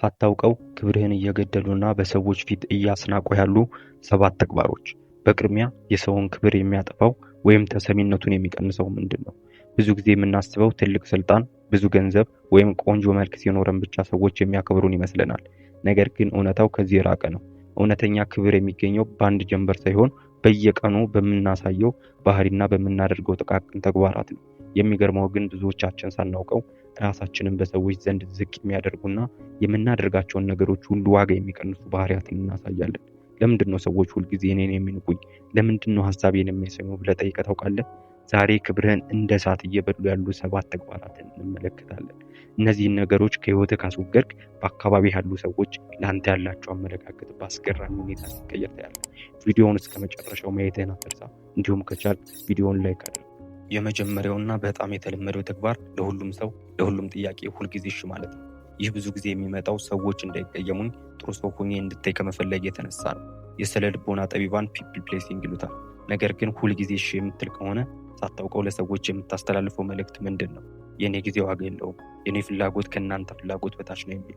ሳታውቀው ክብርህን እየገደሉና በሰዎች ፊት እያስናቁ ያሉ ሰባት ተግባሮች። በቅድሚያ የሰውን ክብር የሚያጠፋው ወይም ተሰሚነቱን የሚቀንሰው ምንድን ነው? ብዙ ጊዜ የምናስበው ትልቅ ስልጣን፣ ብዙ ገንዘብ ወይም ቆንጆ መልክ ሲኖረን ብቻ ሰዎች የሚያከብሩን ይመስለናል። ነገር ግን እውነታው ከዚህ የራቀ ነው። እውነተኛ ክብር የሚገኘው በአንድ ጀንበር ሳይሆን በየቀኑ በምናሳየው ባህሪና በምናደርገው ጥቃቅን ተግባራት ነው። የሚገርመው ግን ብዙዎቻችን ሳናውቀው ራሳችንን በሰዎች ዘንድ ዝቅ የሚያደርጉና የምናደርጋቸውን ነገሮች ሁሉ ዋጋ የሚቀንሱ ባህሪያትን እናሳያለን። ለምንድን ነው ሰዎች ሁልጊዜ እኔን የሚንቁኝ? ለምንድን ነው ሀሳቤን የማይሰሙ ብለህ ጠይቀህ ታውቃለህ? ዛሬ ክብርህን እንደ እሳት እየበሉ ያሉ ሰባት ተግባራትን እንመለከታለን። እነዚህን ነገሮች ከህይወትህ ካስወገድክ በአካባቢ ያሉ ሰዎች ለአንተ ያላቸው አመለካከት በአስገራሚ ሁኔታ ሲቀየር ታያለህ። ቪዲዮውን እስከ መጨረሻው ማየትህን አትርሳ። እንዲሁም ከቻልክ ቪዲዮውን like አድርግ። የመጀመሪያውና በጣም የተለመደው ተግባር ለሁሉም ሰው ለሁሉም ጥያቄ ሁልጊዜ እሺ ማለት ነው። ይህ ብዙ ጊዜ የሚመጣው ሰዎች እንዳይቀየሙኝ፣ ጥሩ ሰው ሆኜ እንድታይ ከመፈለግ የተነሳ ነው። የስነ ልቦና ጠቢባን people pleasing ይሉታል። ነገር ግን ሁልጊዜ እሺ የምትል ከሆነ ሳታውቀው ለሰዎች የምታስተላልፈው መልእክት ምንድን ነው? የእኔ ጊዜ ዋጋ የለውም፣ የእኔ ፍላጎት ከእናንተ ፍላጎት በታች ነው የሚል።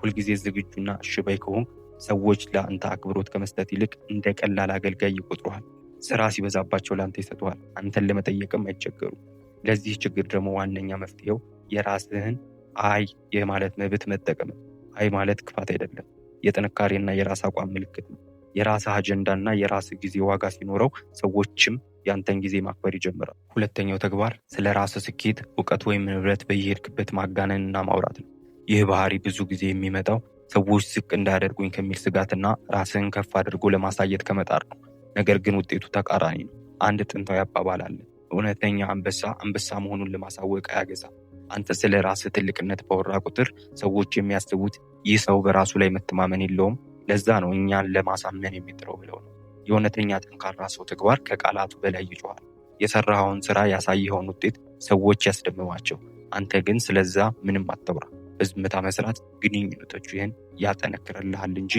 ሁልጊዜ ዝግጁና እሺ ባይ ከሆንክ ሰዎች ለአንተ አክብሮት ከመስጠት ይልቅ እንደ ቀላል አገልጋይ ይቆጥሩሃል። ስራ ሲበዛባቸው ለአንተ ይሰጡሃል፣ አንተን ለመጠየቅም አይቸገሩም። ለዚህ ችግር ደግሞ ዋነኛ መፍትሄው የራስህን አይ የማለት መብት መጠቀም ነው። አይ ማለት ክፋት አይደለም፣ የጥንካሬና የራስ አቋም ምልክት ነው። የራስህ አጀንዳና የራስህ ጊዜ ዋጋ ሲኖረው ሰዎችም ያንተን ጊዜ ማክበር ይጀምራል። ሁለተኛው ተግባር ስለ ራስህ ስኬት፣ እውቀት ወይም ንብረት በየሄድክበት ማጋነንና ማውራት ነው። ይህ ባህሪ ብዙ ጊዜ የሚመጣው ሰዎች ዝቅ እንዳያደርጉኝ ከሚል ስጋትና ራስህን ከፍ አድርጎ ለማሳየት ከመጣር ነው። ነገር ግን ውጤቱ ተቃራኒ ነው። አንድ ጥንታዊ አባባል አለ፣ እውነተኛ አንበሳ አንበሳ መሆኑን ለማሳወቅ አያገሳም። አንተ ስለ ራስህ ትልቅነት ባወራ ቁጥር ሰዎች የሚያስቡት ይህ ሰው በራሱ ላይ መተማመን የለውም፣ ለዛ ነው እኛን ለማሳመን የሚጥረው ብለው ነው። የእውነተኛ ጠንካራ ሰው ተግባር ከቃላቱ በላይ ይጮሃል። የሰራኸውን ስራ፣ ያሳየኸውን ውጤት ሰዎች ያስደምማቸው። አንተ ግን ስለዛ ምንም አታውራ። በዝምታ መስራት ግንኙነቶችህን ያጠነክርልሃል እንጂ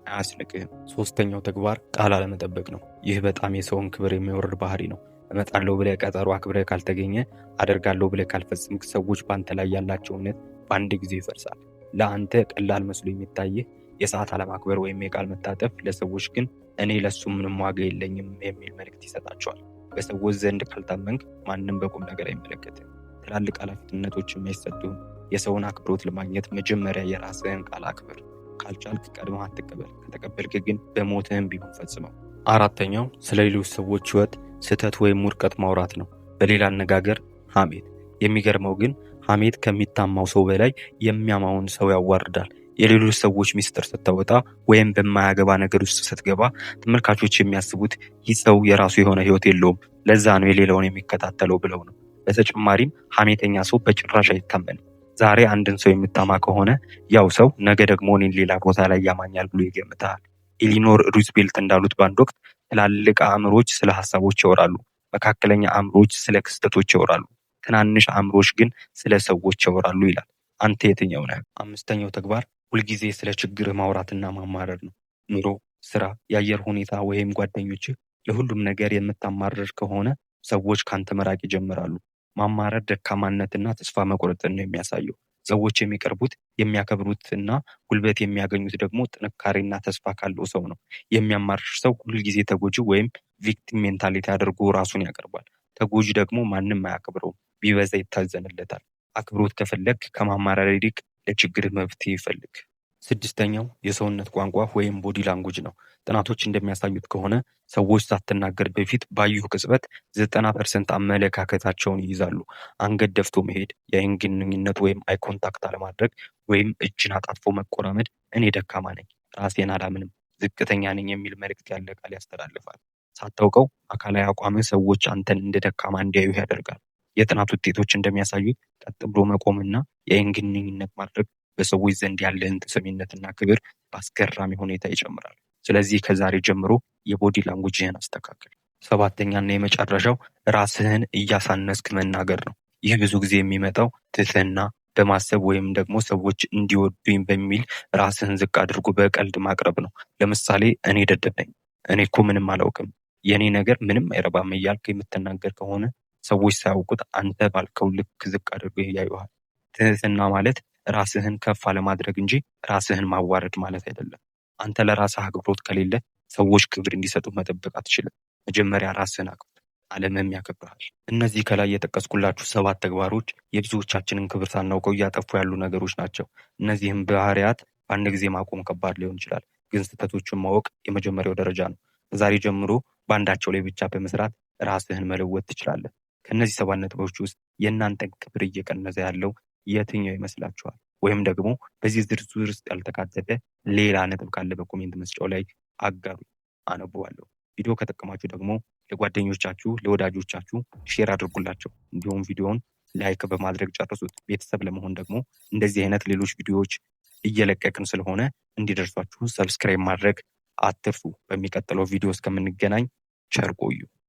አያስንቅህም። ሶስተኛው ተግባር ቃል አለመጠበቅ ነው። ይህ በጣም የሰውን ክብር የሚወርድ ባህሪ ነው። እመጣለሁ ብለህ ቀጠሮ አክብረህ ካልተገኘ፣ አደርጋለሁ ብለህ ካልፈጸምክ ሰዎች በአንተ ላይ ያላቸው እምነት በአንድ ጊዜ ይፈርሳል። ለአንተ ቀላል መስሎ የሚታይህ የሰዓት አለማክበር ወይም የቃል መታጠፍ ለሰዎች ግን እኔ ለሱ ምንም ዋጋ የለኝም የሚል መልእክት ይሰጣቸዋል። በሰዎች ዘንድ ካልታመንክ ማንም በቁም ነገር አይመለከትም። ትላልቅ ኃላፊነቶች አይሰጡህም። የሰውን አክብሮት ለማግኘት መጀመሪያ የራስህን ቃል አክብር። ካልቻልክ ቀድመህ አትቀበል። ከተቀበልክ ግን በሞትህም ቢሆን ፈጽመው። አራተኛው ስለ ሌሎች ሰዎች ህይወት፣ ስህተት ወይም ውድቀት ማውራት ነው። በሌላ አነጋገር ሐሜት። የሚገርመው ግን ሐሜት ከሚታማው ሰው በላይ የሚያማውን ሰው ያዋርዳል። የሌሎች ሰዎች ሚስጥር ስታወጣ ወይም በማያገባ ነገር ውስጥ ስትገባ ተመልካቾች የሚያስቡት ይህ ሰው የራሱ የሆነ ህይወት የለውም፣ ለዛ ነው የሌላውን የሚከታተለው ብለው ነው። በተጨማሪም ሐሜተኛ ሰው በጭራሽ አይታመንም። ዛሬ አንድን ሰው የምታማ ከሆነ ያው ሰው ነገ ደግሞ እኔን ሌላ ቦታ ላይ ያማኛል ብሎ ይገምታል። ኤሊኖር ሩዝቬልት እንዳሉት በአንድ ወቅት፣ ትላልቅ አእምሮች ስለ ሀሳቦች ያወራሉ፣ መካከለኛ አእምሮች ስለ ክስተቶች ያወራሉ፣ ትናንሽ አእምሮች ግን ስለ ሰዎች ያወራሉ ይላል። አንተ የትኛው ነህ? አምስተኛው ተግባር ሁልጊዜ ስለ ችግርህ ማውራትና ማማረር ነው። ኑሮ፣ ስራ፣ የአየር ሁኔታ ወይም ጓደኞችህ፣ ለሁሉም ነገር የምታማርር ከሆነ ሰዎች ካንተ መራቅ ይጀምራሉ። ማማረር ደካማነትና ተስፋ መቁረጥን ነው የሚያሳየው። ሰዎች የሚቀርቡት፣ የሚያከብሩትና ጉልበት የሚያገኙት ደግሞ ጥንካሬና ተስፋ ካለው ሰው ነው። የሚያማርር ሰው ሁልጊዜ ተጎጂ ወይም victim mentality አድርጎ ራሱን ያቀርባል። ተጎጂ ደግሞ ማንም አያከብረውም፣ ቢበዛ ይታዘንለታል። አክብሮት ከፈለግክ ከማማረር ይልቅ ለችግርህ መፍትሄ ፈልግ። ስድስተኛው የሰውነት ቋንቋ ወይም body language ነው። ጥናቶች እንደሚያሳዩት ከሆነ ሰዎች ሳትናገር በፊት ባዩህ ቅጽበት 90% አመለካከታቸውን ይይዛሉ። አንገት ደፍቶ መሄድ፣ የአይን ግንኙነት ወይም eye contact አለማድረግ ወይም እጅን አጣጥፎ መቆራመድ እኔ ደካማ ነኝ፣ ራሴን አላምንም፣ ዝቅተኛ ነኝ የሚል መልእክት ያለ ቃል ያስተላልፋል። ሳታውቀው አካላዊ አቋምህ ሰዎች አንተን እንደ ደካማ እንዲያዩ ያደርጋል። የጥናት ውጤቶች እንደሚያሳዩት ቀጥ ብሎ መቆምና የአይን ግንኙነት ማድረግ በሰዎች ዘንድ ያለህን ተሰሚነትና ክብር በአስገራሚ ሁኔታ ይጨምራል። ስለዚህ ከዛሬ ጀምሮ የ body language ህን አስተካክል። ሰባተኛና የመጨረሻው ራስህን እያሳነስክ መናገር ነው። ይህ ብዙ ጊዜ የሚመጣው ትህትና በማሰብ ወይም ደግሞ ሰዎች እንዲወዱኝ በሚል ራስህን ዝቅ አድርጎ በቀልድ ማቅረብ ነው። ለምሳሌ እኔ ደደብ ነኝ፣ እኔ እኮ ምንም አላውቅም፣ የእኔ ነገር ምንም አይረባም እያልክ የምትናገር ከሆነ ሰዎች ሳያውቁት አንተ ባልከው ልክ ዝቅ አድርገው ያዩሃል። ትህትና ማለት ራስህን ከፍ አለማድረግ እንጂ ራስህን ማዋረድ ማለት አይደለም። አንተ ለራስህ አክብሮት ከሌለ ሰዎች ክብር እንዲሰጡ መጠበቅ አትችልም። መጀመሪያ ራስህን አክብር፣ ዓለምም ያከብርሃል። እነዚህ ከላይ የጠቀስኩላችሁ ሰባት ተግባሮች የብዙዎቻችንን ክብር ሳናውቀው እያጠፉ ያሉ ነገሮች ናቸው። እነዚህም ባህሪያት በአንድ ጊዜ ማቆም ከባድ ሊሆን ይችላል፣ ግን ስህተቶችን ማወቅ የመጀመሪያው ደረጃ ነው። ከዛሬ ጀምሮ በአንዳቸው ላይ ብቻ በመስራት ራስህን መለወጥ ትችላለህ። ከእነዚህ ሰባት ነጥቦች ውስጥ የእናንተን ክብር እየቀነሰ ያለው የትኛው ይመስላችኋል? ወይም ደግሞ በዚህ ዝርዝር ውስጥ ያልተካተተ ሌላ ነጥብ ካለ በ comment መስጫው ላይ አጋሩ፣ አነበዋለሁ። ቪዲዮ ከጠቀማችሁ ደግሞ ለጓደኞቻችሁ፣ ለወዳጆቻችሁ share አድርጉላቸው። እንዲሁም ቪዲዮውን like በማድረግ ጨርሱት። ቤተሰብ ለመሆን ደግሞ እንደዚህ አይነት ሌሎች ቪዲዮዎች እየለቀቅን ስለሆነ እንዲደርሷችሁ subscribe ማድረግ አትርሱ። በሚቀጥለው ቪዲዮ እስከምንገናኝ ቸር ቆዩ።